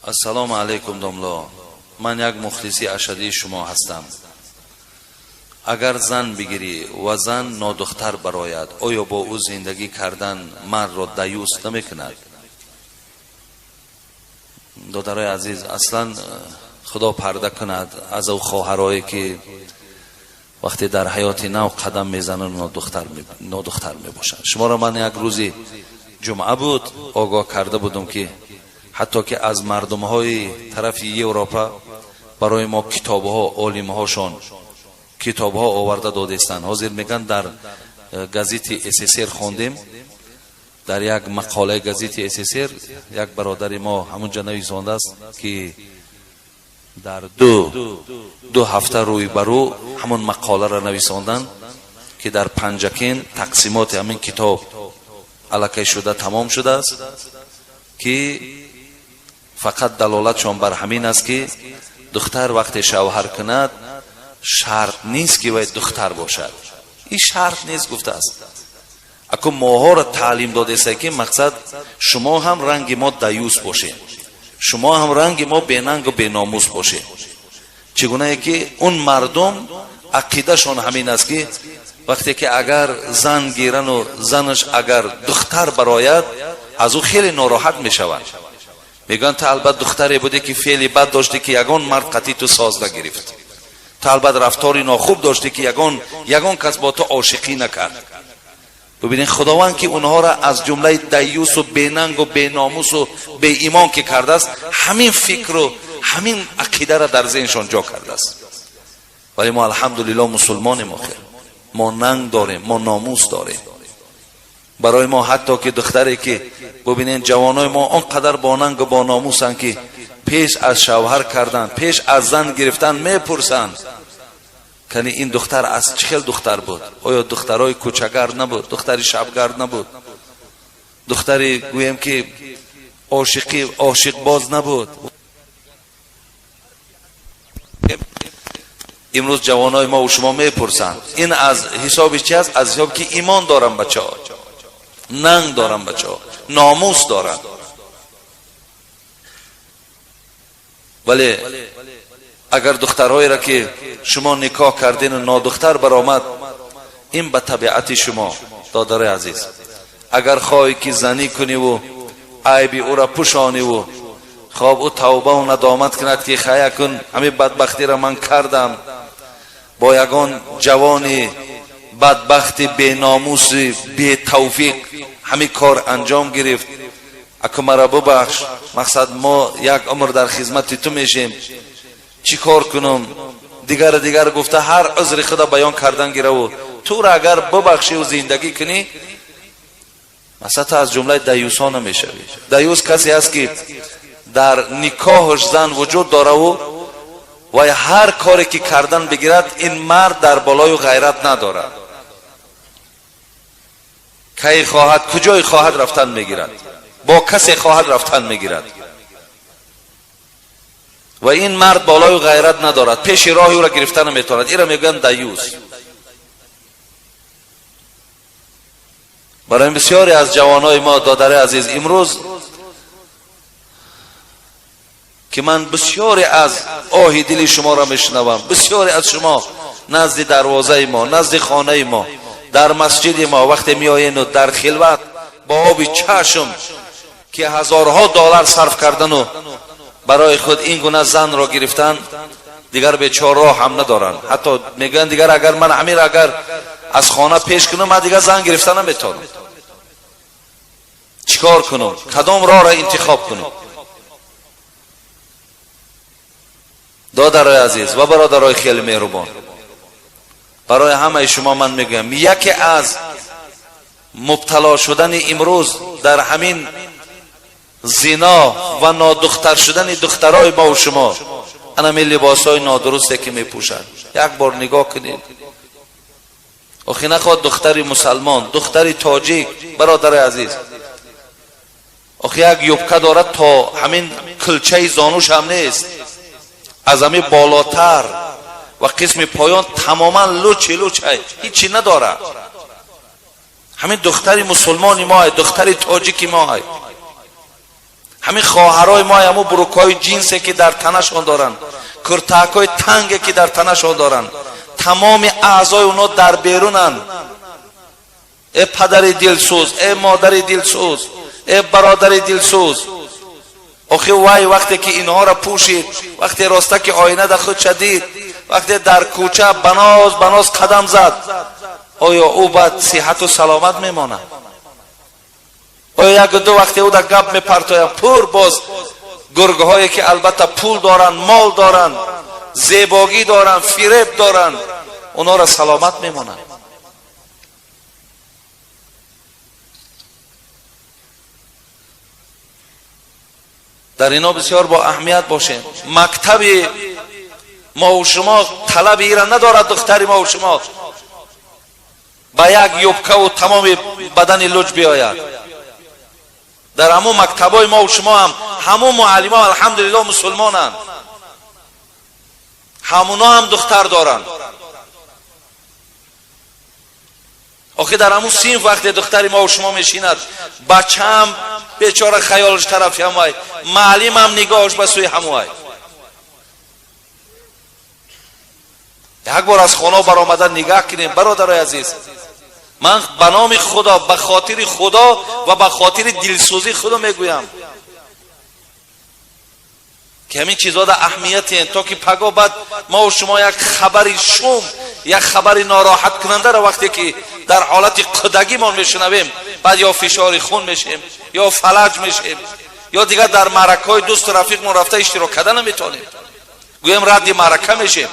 Ассалому алайкум, домло. Ман як мухлиси ашадии шумо ҳастам. Агар зан бигирӣ ва зан нодухтар барояд, оё бо ӯ зиндагӣ кардан мардро даюс намекунад? Додарои азиз, аслан худо парда кунад аз ӯ хоҳарое ки вақте дар ҳаёти нав қадам мезананд, нодухтар мебошанд. Шуморо ман як рӯзи ҷумъа буд огоҳ карда будам, ки ҳатто ки аз мардумҳои тарафи Европа барои мо китобҳо, олимҳошон китобҳо оварда додестанд. Ҳозир мегӯянд, дар газети СССР хондем, дар як мақолаи газети СССР як бародари мо ҳамунҷа нависондааст, ки дар ду ҳафта рӯй ба рӯ ҳамон мақоларо нависонданд, ки дар Панҷакен тақсимоти ҳамин китоб аллакай шуда тамом шудааст, ки фақат далолатшон бар ҳамин аст, ки духтар вақте шавҳар кунад, шарт нест, ки вай духтар бошад. Ин шарт нест, гуфтааст. Аку моҳоро таълим додеста, ки мақсад шумо ҳам ранги мо даюс бошед, шумо ҳам ранги мо бенангу беномус бошед. Чӣ гунае ки он мардум ақидашон ҳамин аст, ки вақте ки агар зан гирану занаш агар духтар барояд, аз ӯ хеле нороҳат мешаванд. Мегӯянд, ту албат духтаре будӣ, ки феъли бад доштӣ, ки ягон мард қатъи ту соз нагирифт. Ту албат рафтори нохуб доштӣ, ки ягон кас бо ту ошиқӣ накард. Бибинед, худованд ки онҳоро аз ҷумлаи даюсу бенангу беномусу беимон ки кардааст, ҳамин фикру ҳамин ақидаро дар зеҳншон ҷо кардааст. Вале мо, алҳамдулилло, мусулмонем. Охир мо нанг дорем, мо номус дорем. Барои мо ҳатто ки духтаре ки, бубинед, ҷавонои мо он қадар бо нангу бо номусанд, ки пеш аз шавҳар кардан, пеш аз зан гирифтан мепурсанд, кани ин духтар аз чӣ хел духтар буд? Оё духтарои кӯчагард набуд, духтари шабгард набуд, духтари, гӯем ки, ошиқӣ ошиқбоз набуд? Имрӯз ҷавонои мо шумо мепурсанд. Ин аз ҳисоби чи аст? Аз ҳисоби ки имон дорам, бачаҳо, нанг дорам, бачаҳо, номус дорам. Вале агар духтарҳоеро ки шумо никоҳ кардину нодухтар баромад, ин ба табиати шумо, додарои азиз. Агар хоҳӣ ки занӣ куниву айби ӯра пӯшониву хоб ӯ тавбаву надомат кунад, ки хая кун, ҳамин бадбахтиро ман кардам бо ягон ҷавони бадбахти беномуси бетавфиқ, ҳамин кор анҷом гирифт, аку мара бубахш, мақсад мо як умр дар хизмати ту мешем, чӣ кор кунам, дигар дигар гуфта ҳар узри худа баён кардан гираву тура агар бубахшиву зиндагӣ кунӣ, масалан, ту аз ҷумлаи даюсҳо намешавӣ. Даюс касе аст, ки дар никоҳаш зан вуҷуд дораву вай ҳар коре ки кардан бигирад, ин мард дар болою ғайрат надорад. Кай хоҳад, куҷое хоҳад рафтан мегирад, бо касе хоҳад рафтан мегирад ва ин мард болою ғайрат надорад, пеши роҳи ӯро гирифта наметавонад. Инро мегӯянд даюс. Барои бисёре аз ҷавонои мо, додари азиз, имрӯз ки ман бисёре аз оҳи дили шуморо мешунавам, бисёре аз шумо назди дарвозаи мо, назди хонаи мо, дар масҷиди мо вақте меоену дар хилват бо оби чашм, ки ҳазорҳо доллар сарф кардану барои худ ин гуна занро гирифтан, дигар бечор роҳ ҳам надоранд. Ҳатто мегӯянд, дигар агар ман ҳамир агар аз хона пеш кунам, ман дигар зан гирифта наметавонам. Чӣ кор кунам? Кадом роҳро интихоб кунам? Додарои азиз ва бародарои хеле меҳрубон, барои ҳамаи шумо ман мегӯям, яке аз мубтало шудани имрӯз дар ҳамин зино ва нодухтар шудани духтарои мо шумо анами либосҳои нодурусте ки мепӯшанд. Як бор нигоҳ кунед. Охи нахоҳад духтари мусалмон, духтари тоҷик, бародари азиз, охи як юбка дорад, то ҳамин кулчаи зонуш ҳам нест, аз ҳамин болотар ва қисми поён тамоман лучи лучай, ҳичи надорад. Ҳамин духтари мусулмони мо, духтари тоҷики мо. Ҳамин хоҳарои мо ҳамун брукҳои ҷинсе ки дар танашон доранд, куртакҳои танге ки дар танашон доранд, тамоми аъзои онҳо дар берунанд. Э падари дилсӯз, э модари дилсӯз, э бародари дилсӯз, охи вай вақте ки инҳоро пӯшид, вақте роста ки оина дар худ шадид, вақте дар кӯча баноз баноз қадам зад, оё ӯ баъд сиҳату саломат мемонад? Оё як ду вақте ӯ дар гап мепартояд, пур боз гургҳое ки албатта пул доранд, мол доранд, зебогӣ доранд, фиреб доранд, онҳоро саломат мемонанд? Дар ино бисёр бо аҳамият бошем. Мактаби мо шумо талаби ира надорад. Духтари мо шумо ба як юбкаву тамоми бадани луҷ биёяд. Дар ҳамун мактабҳои мо шумо ҳам ҳамун муаллимо алҳамдулилло мусулмонанд, ҳамуно ҳам духтар доранд. Охи дар ҳамун синф вақте духтари мо шумо мешинад, бачаам бечора хаёлаш тарафи ҳамоай, маълимам нигоҳаш ба сӯи ҳамоай. Як бор аз хона баромада нигаҳ кунем, бародарои азиз. Ман ба номи Худо, ба хотири Худо ва ба хотири дилсӯзии худо мегӯям ки ҳамин чизҳо дар аҳамиятен, то ки паго баъд мо шумо як хабари шум, як хабари нороҳаткунандаро вақте ки дар ҳолати кӯдагимон мешунавем, баъд ё фишори хун мешем, ё фалаҷ мешем, ё дигар дар маъракаҳои дӯсту рафиқмон рафта иштирок карда наметавонем, гӯем радди маърака мешем.